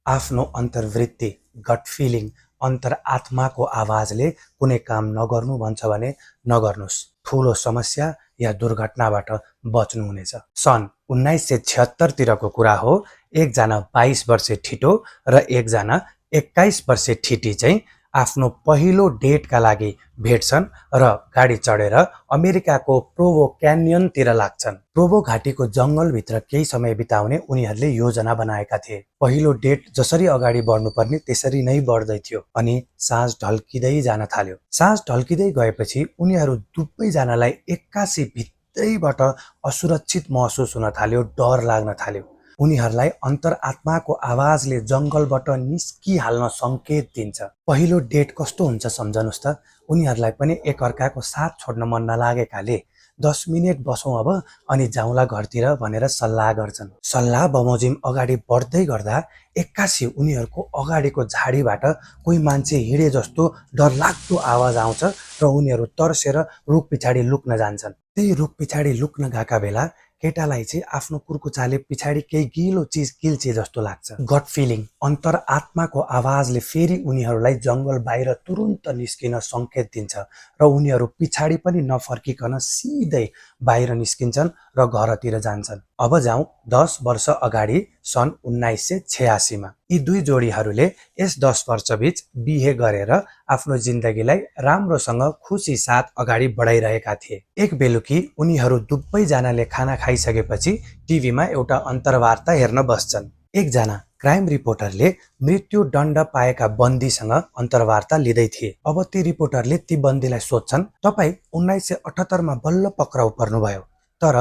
आफ्नो अन्तर्वृत्ति, got feeling, अन्तरआत्माको आवाजले कुनै काम नगर्नु भन्छ भने नगर्नुहोस्। ठुलो समस्या या दुर्घटनाबाट बच्नुहुनेछ। सन् 1976 तिरको कुरा हो। एकजना 22 वर्षे ठिटो र एकजना 21 वर्षे ठिटी चाहिँ आफ्नो पहिलो डेटका लागि भेट्छन् र गाडी चढेर अमेरिकाको प्रोभो क्यान्यनतिर लाग्छन्। प्रोभो घाटीको जङ्गलभित्र केही समय बिताउने उनीहरूले योजना बनाएका थिए। पहिलो डेट जसरी अगाडि बढ्नुपर्ने त्यसरी नै बढ्दै थियो अनि साँझ ढल्किँदै जान थाल्यो। साँझ ढल्किँदै गएपछि उनीहरू दुवैजनालाई एक्कासी भित्रैबाट असुरक्षित महसुस हुन थाल्यो, डर लाग्न थाल्यो। उनीहरूलाई अन्तरआत्माको आवाजले जङ्गलबाट निस्किहाल्न सङ्केत दिन्छ। पहिलो डेट कस्तो हुन्छ सम्झनुहोस् त। उनीहरूलाई पनि एकअर्काको साथ छोड्न मन नलागेकाले 10 मिनेट बसौँ अब अनि जाउँला घरतिर भनेर सल्लाह गर्छन्। सल्लाह बमोजिम अगाडि बढ्दै गर्दा एक्कासी उनीहरूको अगाडिको झाडीबाट कोही मान्छे हिँडे जस्तो डरलाग्दो आवाज आउँछ र उनीहरू तर्सेर रुख पछाडि लुक्न जान्छन्। त्यही रुख पछाडि लुक्न गएका बेला केटालाई चाहिँ आफ्नो कुर्कुचाले पछाडि केही गिलो चिज किल्चे जस्तो लाग्छ। गट फिलिङ, अन्तरआत्माको आवाजले फेरि उनीहरूलाई जङ्गल बाहिर तुरुन्त निस्किन सङ्केत दिन्छ र उनीहरू पछाडि पनि नफर्किकन सिधै बाहिर निस्किन्छन् र घरतिर जान्छन्। अब जाउँ 10 वर्ष अगाडि सन् 1986 मा। यी दुई जोडीहरूले यस 10 वर्षबीच बिहे गरेर आफ्नो जिन्दगीलाई राम्रोसँग खुसी साथ अगाडि बढाइरहेका थिए। एक बेलुकी उनीहरू दुवैजनाले खाना खाइसकेपछि टिभीमा एउटा अन्तर्वार्ता हेर्न बस्छन्। एकजना क्राइम रिपोर्टरले मृत्युदण्ड पाएका बन्दीसँग अन्तर्वार्ता लिँदै थिए। अब ती रिपोर्टरले ती बन्दीलाई सोध्छन्, तपाईँ 1978 मा बल्ल पक्राउ पर्नुभयो, तर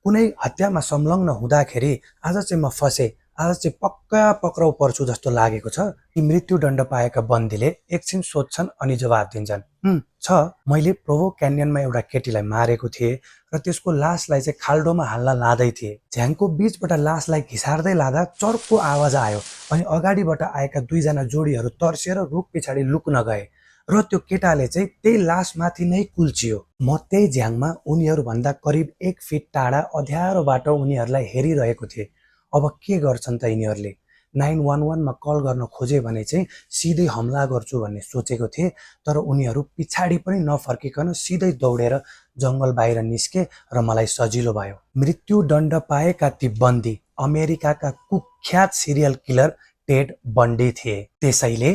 कुनै हत्यामा संलग्न हुँदाखेरि आज चाहिँ म फसेँ, आज चाहिँ पक्का पक्राउ पर्छु जस्तो लागेको छ। ती मृत्युदण्ड पाएका बन्दीले एकछिन सोध्छन् अनि जवाब दिन्छन्, छ, मैले प्रोभो क्यान्यनमा एउटा केटीलाई मारेको थिएँ र त्यसको लासलाई चाहिँ खाल्डोमा हाल्न लाँदै थिएँ। झ्याङको बीचबाट लासलाई घिसार्दै लाँदा चर्को आवाज आयो अनि अगाडिबाट आएका दुईजना जोडीहरू तर्सेर रुख पछाडि लुक्न गए र त्यो केटाले चाहिँ त्यही लासमाथि नै कुल्चियो। म त्यही झ्याङमा उनीहरूभन्दा करिब 1 फिट टाढा अँध्यारो बाटो उनीहरूलाई हेरिरहेको थिएँ। अब के गर्छन् त यिनीहरूले? 911 मा कल गर्न खोजे भने चाहिँ सिधै हमला गर्छु भन्ने सोचेको थिए, तर उनीहरू पछाडि पनि नफर्किकन सिधै दौडेर जङ्गल बाहिर निस्के र मलाई सजिलो भयो। मृत्युदण्ड पाएका ती बन्दी अमेरिकाका कुख्यात सिरियल किलर टेड बन्डी थिए। त्यसैले